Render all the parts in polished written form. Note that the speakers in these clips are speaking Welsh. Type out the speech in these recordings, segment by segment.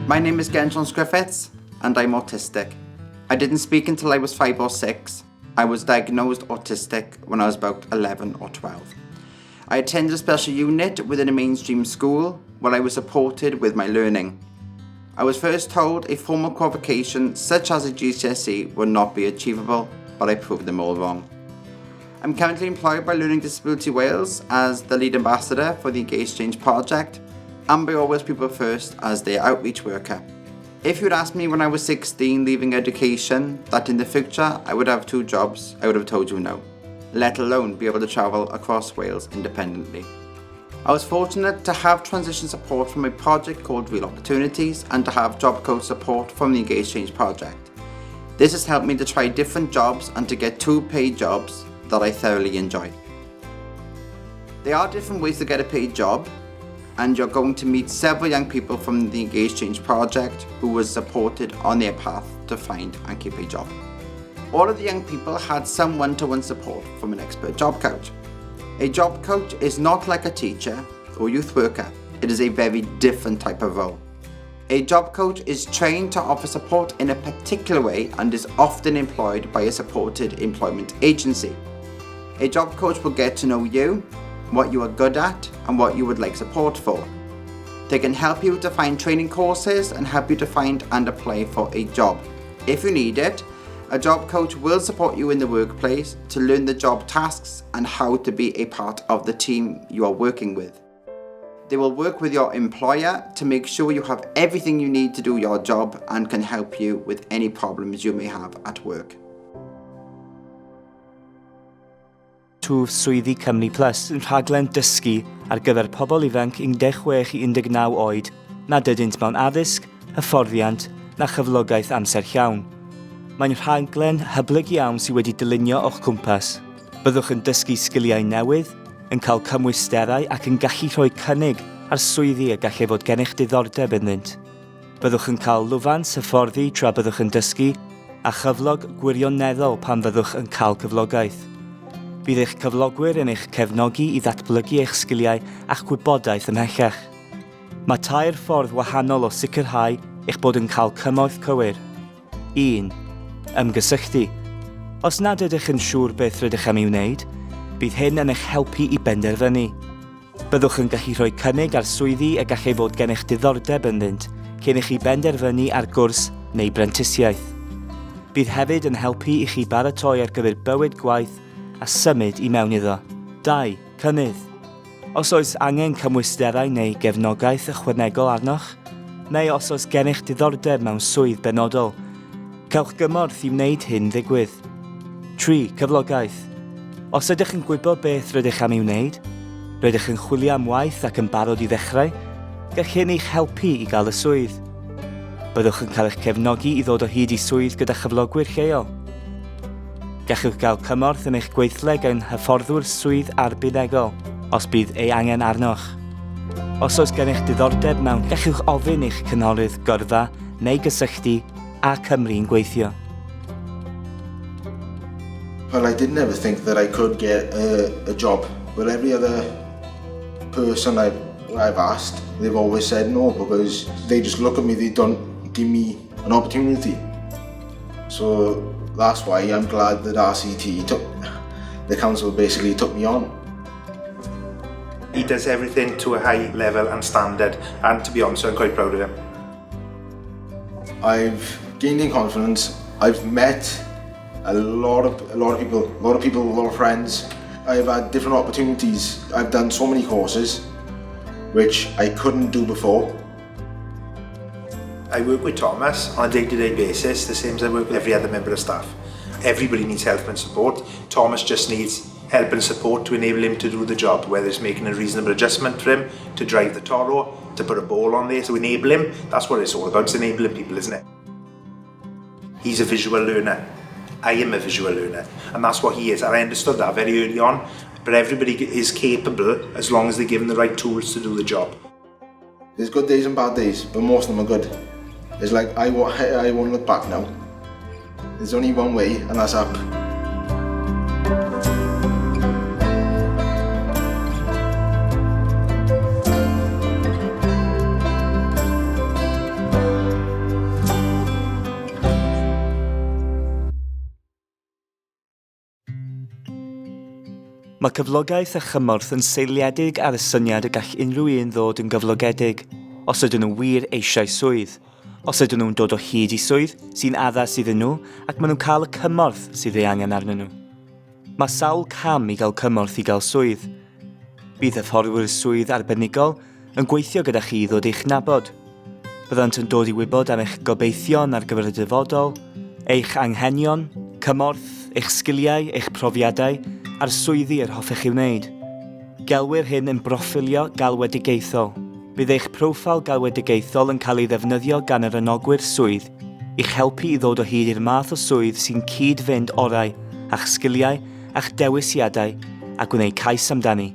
My name is Geraint Jones Griffiths and I'm autistic. I didn't speak until I was 5 or 6. I was diagnosed autistic when I was about 11 or 12. I attended a special unit within a mainstream school where I was supported with my learning. I was first told a formal qualification such as a GCSE would not be achievable, but I proved them all wrong. I'm currently employed by Learning Disability Wales as the lead ambassador for the Engage Change project and by All Wales People First as their outreach worker. If you'd asked me when I was 16 leaving education that in the future I would have two jobs, I would have told you no, let alone be able to travel across Wales independently. I was fortunate to have transition support from a project called Real Opportunities and to have job coach support from the Engage Change project. This has helped me to try different jobs and to get two paid jobs that I thoroughly enjoy. There are different ways to get a paid job, and you're going to meet several young people from the Engage Change project who were supported on their path to find and keep a job. All of the young people had some one-to-one support from an expert job coach. A job coach is not like a teacher or youth worker. It is a very different type of role. A job coach is trained to offer support in a particular way and is often employed by a supported employment agency. A job coach will get to know you, what you are good at, and what you would like support for. They can help you to find training courses and help you to find and apply for a job. If you need it, a job coach will support you in the workplace to learn the job tasks and how to be a part of the team you are working with. They will work with your employer to make sure you have everything you need to do your job and can help you with any problems you may have at work. Twf Swyddi Cymru Plus yn rhaglen dysgu ar gyfer pobl ifanc 16 i 19 oed nad ydynt mewn addysg, hyfforddiant na chyflogaeth amser llawn. Mae'n rhaglen hyblyg iawn sydd wedi dylunio o'ch cwmpas. Byddwch yn dysgu sgiliau newydd, yn cael cymwysterau ac yn gallu rhoi cynnig ar swyddi y gallai fod gennych diddordeb ynddynt. Byddwch yn cael lwfans hyfforddi tra byddwch yn dysgu a chyflog gwirioneddol pan fyddwch yn cael cyflogaeth. Bydd eich cyflogwyr yn eich cefnogi i ddatblygu eich sgiliau a'ch gwybodaeth ymhellach. Mae tair ffordd wahanol o sicrhau eich bod yn cael cymorth cywir. 1. Ymgysylltu. Os nad ydych yn siŵr beth rydych am ei wneud, bydd hyn yn eich helpu i benderfynu. Byddwch yn gallu rhoi cynnig ar swyddi y gallai fod gennych diddordeb ynddynt cyn i chi benderfynu ar gwrs neu brentisiaeth. Bydd hefyd yn helpu i chi baratoi ar gyfer bywyd gwaith a symud i mewn iddo. 2. Cynnydd. Os oes angen cymwysterau neu gefnogaeth ychwanegol arnoch, neu os oes gennych diddordeb mewn swydd benodol, cewch gymorth i wneud hyn ddigwydd. 3. Cyflogaeth. Os ydych yn gwybod beth rydych am ei wneud, rydych yn chwilio am waith ac yn barod i ddechrau, gall hyn eich helpu i gael y swydd. Byddwch yn cael eich cefnogi i ddod o hyd i swydd gyda chyflogwyr lleol. Gallwch gael cymorth yn eich gweithle gan hyfforddwr swydd arbenigol os bydd ei angen arnoch. Os oes gennych diddordeb mewn, gallwch ofyn i'ch cynghorydd gyrfa neu gysylltu â Cymru'n Gweithio. Well, I didn't ever think that I could get a job. But every other person I've asked, they've always said no because they just look at me, they don't give me an opportunity. So that's why I'm glad that RCT took, the council basically took me on. He does everything to a high level and standard, and to be honest, I'm quite proud of him. I've gained in confidence. I've met a lot of people, a lot of friends. I've had different opportunities. I've done so many courses which I couldn't do before. I work with Thomas on a day-to-day basis, the same as I work with every other member of staff. Everybody needs help and support. Thomas just needs help and support to enable him to do the job, whether it's making a reasonable adjustment for him, to drive the Toro, to put a ball on there, to enable him. That's what it's all about, it's enabling people, isn't it? He's a visual learner. I am a visual learner, and that's what he is. And I understood that very early on, but everybody is capable as long as they're given the right tools to do the job. There's good days and bad days, but most of them are good. It's like, I won't look back now. There's only one way, and that's up. Mae cyflogaeth a chymorth yn seiliedig ar y syniad y gall unrhyw un ddod yn gyflogedig os ydyn nhw wir eisiau swydd, os ydyn nhw'n dod o hyd i swydd sy'n addas iddyn nhw ac maen nhw'n cael y cymorth sydd ei angen arnyn nhw. Mae sawl cam i gael cymorth i gael swydd. Bydd hyfforddwyr swydd arbenigol yn gweithio gyda chi i ddod i'ch nabod. Byddant yn dod i wybod am eich gobeithion ar gyfer y dyfodol, eich anghenion, cymorth, eich sgiliau, eich profiadau, a'r swyddi yr hoffech chi wneud. Gelwir hyn yn broffilio galwedigaethol. Bydd eich proffil galwedigaethol yn cael ei ddefnyddio gan yr anogwyr swydd i'ch helpu i ddod o hyd i'r math o swydd sy'n cyd-fynd orau â'ch sgiliau a'ch dewisiadau a gwneud cais amdani.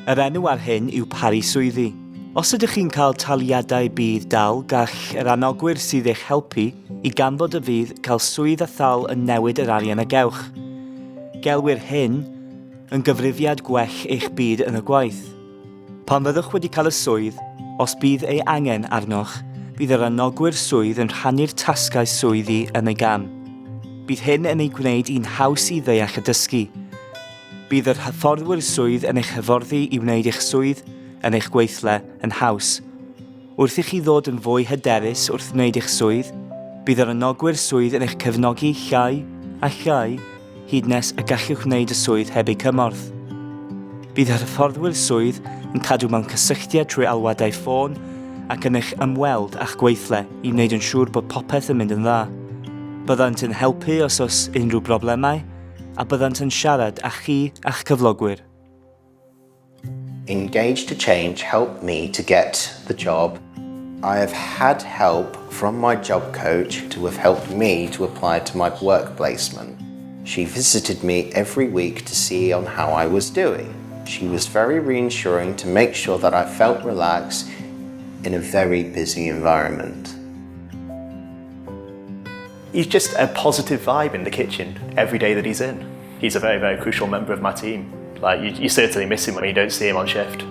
Yr enw ar hyn yw paru swyddi. Os ydych chi'n cael taliadau budd-dal, gall yr anogwyr sydd eich helpu i ganfod y fydd cael swydd a thal yn newid yr arian a gewch. Gelwir hyn yn gyfrifiad gwell eich byd yn y gwaith. Pan fyddwch wedi cael y swydd, os bydd ei angen arnoch, bydd yr anogwyr swydd yn rhannu'r tasgau swyddi yn ei gam. Bydd hyn yn ei gwneud hi'n haws i ddeall y dysgu. Bydd yr hyfforddwyr swydd yn eich hyfforddi i wneud eich swydd yn eich gweithle yn haws. Wrth i chi ddod yn fwy hyderus wrth wneud eich swydd, bydd yr anogwyr swydd yn eich cefnogi llai a llai hyd nes y gallwch wneud y swydd heb eu cymorth. Bydd yr hyfforddwyr swydd yn cadw mewn cysylltiad trwy alwadau ffôn ac yn eich ymweld â'ch gweithle i wneud yn siŵr bod popeth yn mynd yn dda. Byddant yn helpu os oes unrhyw broblemau a byddant yn siarad â chi a'ch cyflogwyr. Engage to Change helped me to get the job. I have had help from my job coach to have helped me to apply to my work placement. She visited me every week to see on how I was doing. She was very reassuring to make sure that I felt relaxed in a very busy environment. He's just a positive vibe in the kitchen every day that he's in. He's a very, very crucial member of my team. Like, you certainly miss him when you don't see him on shift.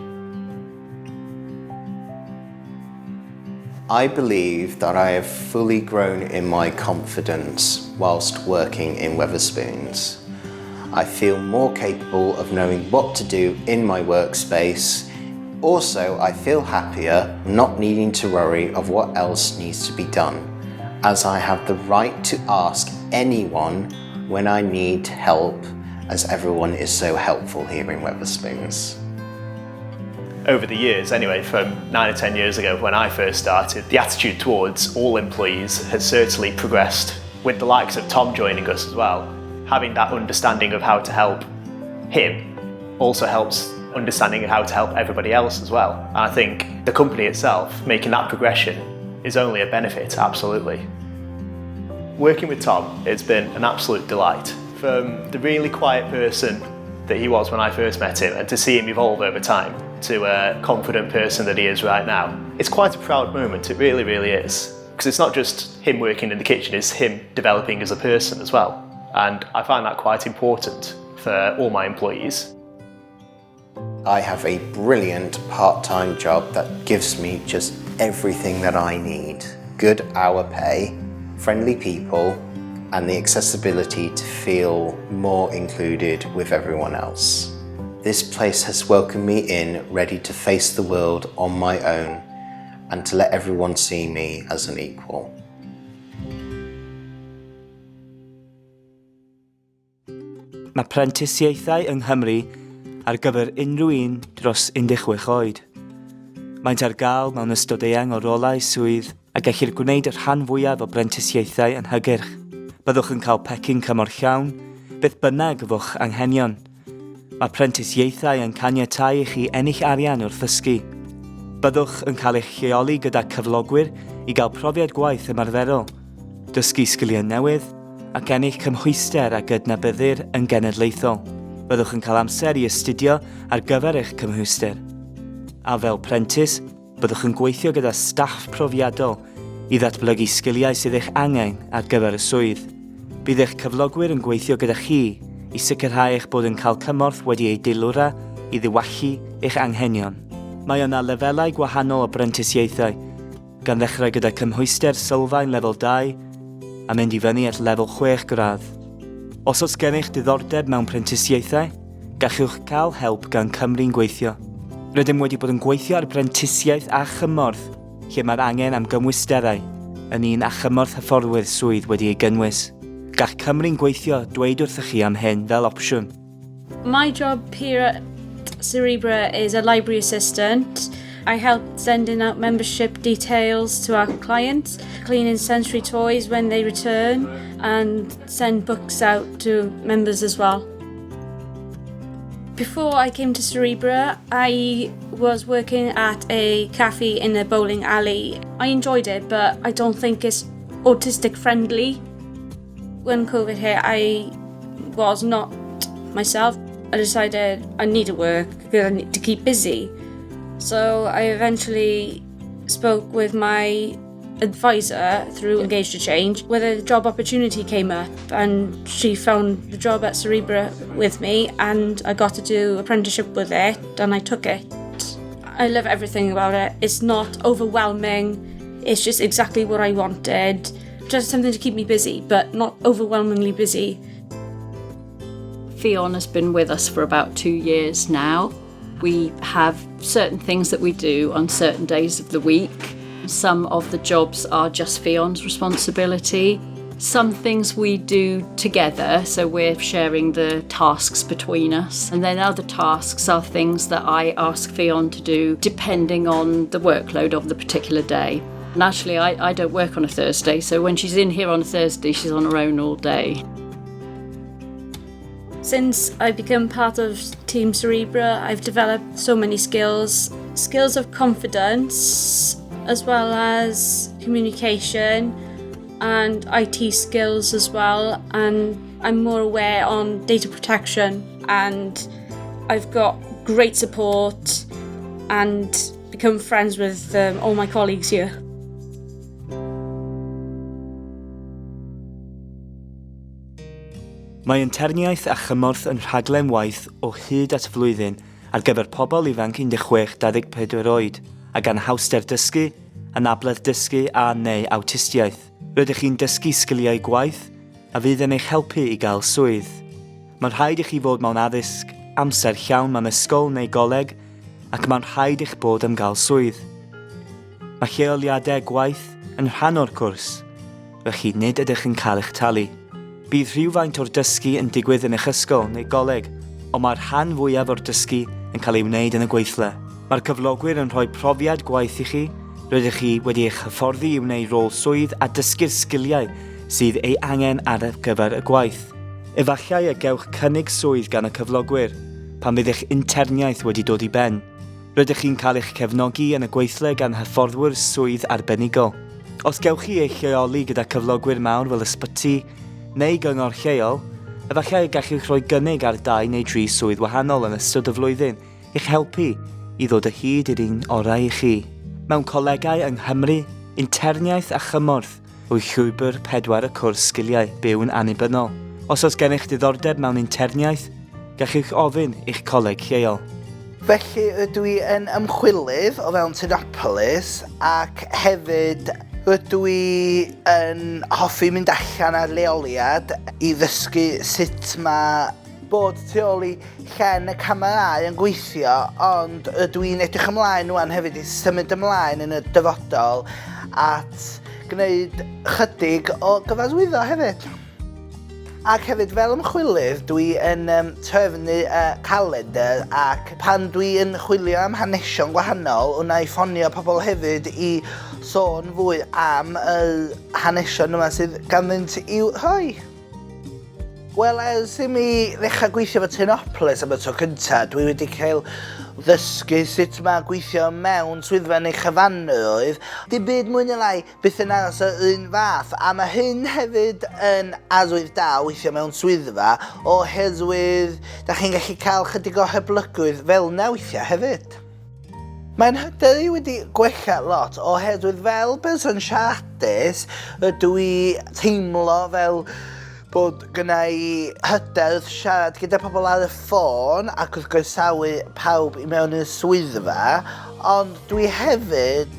I believe that I have fully grown in my confidence whilst working in Wetherspoons. I feel more capable of knowing what to do in my workspace. Also, I feel happier not needing to worry of what else needs to be done, as I have the right to ask anyone when I need help, as everyone is so helpful here in Wetherspoons. Over the years, anyway, from 9 or 10 years ago when I first started, the attitude towards all employees has certainly progressed, with the likes of Tom joining us as well. Having that understanding of how to help him also helps understanding how to help everybody else as well. And I think the company itself, making that progression, is only a benefit, absolutely. Working with Tom, it's been an absolute delight. From the really quiet person that he was when I first met him, and to see him evolve over time to a confident person that he is right now, it's quite a proud moment, it really, really is. Because it's not just him working in the kitchen, it's him developing as a person as well. And I find that quite important for all my employees. I have a brilliant part-time job that gives me just everything that I need. Good hour pay, friendly people, and the accessibility to feel more included with everyone else. This place has welcomed me in, ready to face the world on my own and to let everyone see me as an equal. Mae prentisiaethau yng Nghymru ar gyfer unrhyw un dros 16 oed. Maent ar gael mewn ystod eang o rolau swydd a gellir gwneud y rhan fwyaf o brentisiaethau yn hygyrch. Byddwch yn cael pecyn cymorth llawn, beth bynnag fo'ch anghenion. Mae prentisiaethau yn caniatáu i chi ennill arian wrth ddysgu. Byddwch yn cael eich lleoli gyda cyflogwyr i gael profiad gwaith ymarferol, dysgu sgiliau newydd, ac ennill cymhwyster a gydnabyddir yn genedlaethol. Byddwch yn cael amser i astudio ar gyfer eich cymhwyster. A fel prentis, byddwch yn gweithio gyda staff profiadol i ddatblygu sgiliau sydd eich angen ar gyfer y swydd. Bydd eich cyflogwyr yn gweithio gyda chi i sicrhau eich bod yn cael cymorth wedi ei deilwra i ddiwallu eich anghenion. Mae yna lefelau gwahanol o brentisiaethau, gan ddechrau gyda cymhwyster sylfaen lefel 2 a mynd i fyny at lefel 6 gradd. Os oes gennych diddordeb mewn prentisiaethau, Gallwch cael help gan Cymru'n Gweithio. Rydym wedi bod yn gweithio ar brentisiaeth a chymorth lle mae'r angen am gymwysterau yn un a chymorth hyfforddwyr swydd wedi ei gynnwys. Gall Cymru'n Gweithio dweud wrthych chi am hyn fel opsiwn. My job here at Cerebra is a library assistant. I help sending out membership details to our clients, cleaning sensory toys when they return, and send books out to members as well. Before I came to Cerebra, I was working at a cafe in a bowling alley. I enjoyed it, but I don't think it's autistic friendly. When COVID hit, I was not myself. I decided I need to work because I need to keep busy. So I eventually spoke with my advisor through Engage to Change whether the job opportunity came up, and she found the job at Cerebra with me, and I got to do apprenticeship with it, and I took it. I love everything about it. It's not overwhelming. It's just exactly what I wanted. Just something to keep me busy, but not overwhelmingly busy. Ffion has been with us for about 2 years now. We have certain things that we do on certain days of the week. Some of the jobs are just Ffion's responsibility. Some things we do together, so we're sharing the tasks between us. And then other tasks are things that I ask Ffion to do depending on the workload of the particular day. Naturally, I don't work on a Thursday, so when she's in here on a Thursday, she's on her own all day. Since I've become part of Team Cerebra, I've developed so many skills. Skills of confidence, as well as communication and IT skills as well. And I'm more aware on data protection, and I've got great support and become friends with all my colleagues here. Mae interniaeth a chymorth yn rhaglen waith o hyd at flwyddyn ar gyfer pobl ifanc 16-24 oed ag anhawster dysgu, anabledd dysgu a neu awtistiaeth. Rydych chi'n dysgu sgiliau gwaith a fydd yn eich helpu i gael swydd. Mae'n rhaid i chi fod mewn addysg, amser llawn mewn ysgol neu goleg, ac mae'n rhaid eich bod am gael swydd. Mae lleoliadau gwaith yn rhan o'r cwrs, felly nid ydych yn cael eich talu. Bydd rhywfaint o'r dysgu yn digwydd yn eich ysgol neu goleg, ond mae'r rhan fwyaf o'r dysgu yn cael ei wneud yn y gweithle. Mae'r cyflogwyr yn rhoi profiad gwaith i chi, rydych chi wedi eich hyfforddi i wneud rôl swydd a dysgu'r sgiliau sydd ei angen ar gyfer y gwaith. Efallai y gewch cynnig swydd gan y cyflogwyr pan fydd eich interniaeth wedi dod i ben. Rydych chi'n cael eich cefnogi yn y gweithle gan hyfforddwyr swydd arbenigol. Os gewch chi eich lleoli gyda cyflogwyr mawr fel ysbyty neu gyngor lleol, efallai y gallwch rhoi gynnig ar dau neu dri swydd wahanol yn ystod y flwyddyn i'ch helpu i ddod o hyd i'r un orau i chi. Mewn colegau yng Nghymru, interniaeth a chymorth yw llwybr 4 y cwrs sgiliau byw'n annibynnol. Os oes gennych diddordeb mewn interniaeth, gallwch ofyn i'ch coleg lleol. Felly ydw i yn ymchwilydd o fewn Tinopolis ac hefyd ydw i yn hoffi mynd allan ar leoliad i ddysgu sut mae bod tu ôl i llen y camerâu yn gweithio, ond ydw i'n edrych ymlaen rwan hefyd i symud ymlaen yn y dyfodol at gwneud chydig o gyfarwyddo hefyd. Ac hefyd fel ymchwilydd dwi yn trefnu y calendar ac pan dwi yn chwilio am hanesion gwahanol wna i ffonio pobl hefyd i sôn fwy am y hanesion yma sydd ganddynt i'w rhoi. Wel, ers i mi ddechrau gweithio efo Tinopolis am y tro cyntaf, dwi wedi cael ddysgu sut mae gweithio mewn swyddfa neu chyfanrwydd. Dim byd mwy neu lai byth yn aros yr un fath, a mae hyn hefyd yn arwydd da weithio mewn swyddfa, oherwydd da chi'n gallu cael chydig o hyblygrwydd fel 'na weithiau hefyd. Mae'n hyder i wedi gwella lot oherwydd fel person siaradus rydw i teimlo fel bod gynna i hyder wrth siarad gyda pobl ar y ffôn ac wrth groesawu pawb i mewn i'r swyddfa, ond dwi hefyd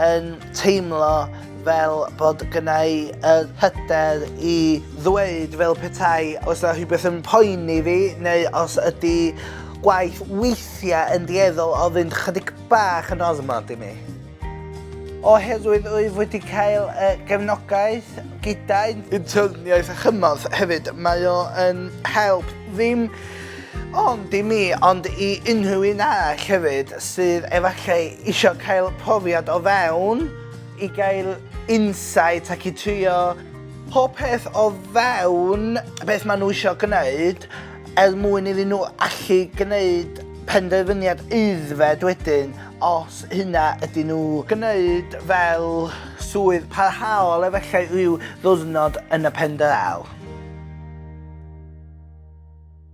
yn teimlo fel bod gynna i y hyder i ddweud fel petai os yna rhywbeth yn poeni fi neu os ydy gwaith weithiau yn dueddol o fynd chydig bach yn ormod i mi. Oherwydd rwyf wedi cael y gefnogaeth gyda interniaeth a chymorth hefyd, mae o yn help ddim ond i mi, ond i unrhyw un arall hefyd sydd efallai eisiau cael profiad o fewn i gael insight ac i trio pob peth o fewn beth maen nhw eisiau gwneud er mwyn iddyn nhw allu gwneud penderfyniad aeddfed wedyn os hynna ydyn nhw gwneud fel swydd parhaol efallai rhyw ddwrnod yn y pen draw.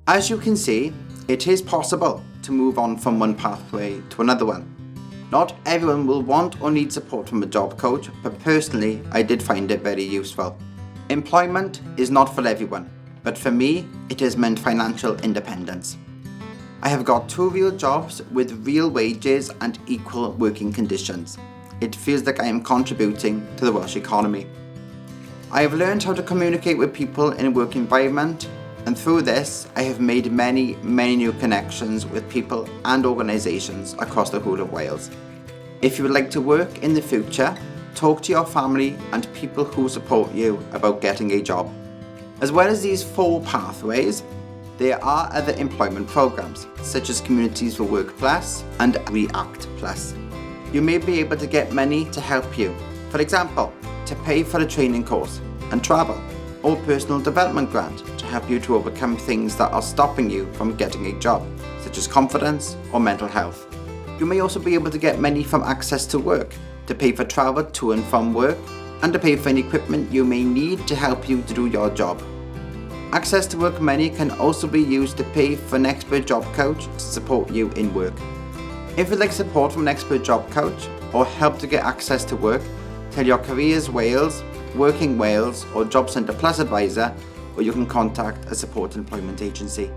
As you can see, it is possible to move on from one pathway to another one. Not everyone will want or need support from a job coach, but personally, I did find it very useful. Employment is not for everyone, but for me, it has meant financial independence. I have got two real jobs with real wages and equal working conditions. It feels like I am contributing to the Welsh economy. I have learned how to communicate with people in a work environment, and through this, I have made many, many new connections with people and organisations across the whole of Wales. If you would like to work in the future, talk to your family and people who support you about getting a job. As well as these four pathways, there are other employment programmes, such as Communities for Work Plus and React Plus. You may be able to get money to help you. For example, to pay for a training course and travel, or personal development grant to help you to overcome things that are stopping you from getting a job, such as confidence or mental health. You may also be able to get money from Access to Work to pay for travel to and from work and to pay for any equipment you may need to help you to do your job. Access to Work money can also be used to pay for an expert job coach to support you in work. If you'd like support from an expert job coach or help to get access to work, tell your Careers Wales, Working Wales or Job Centre Plus advisor, or you can contact a support employment agency.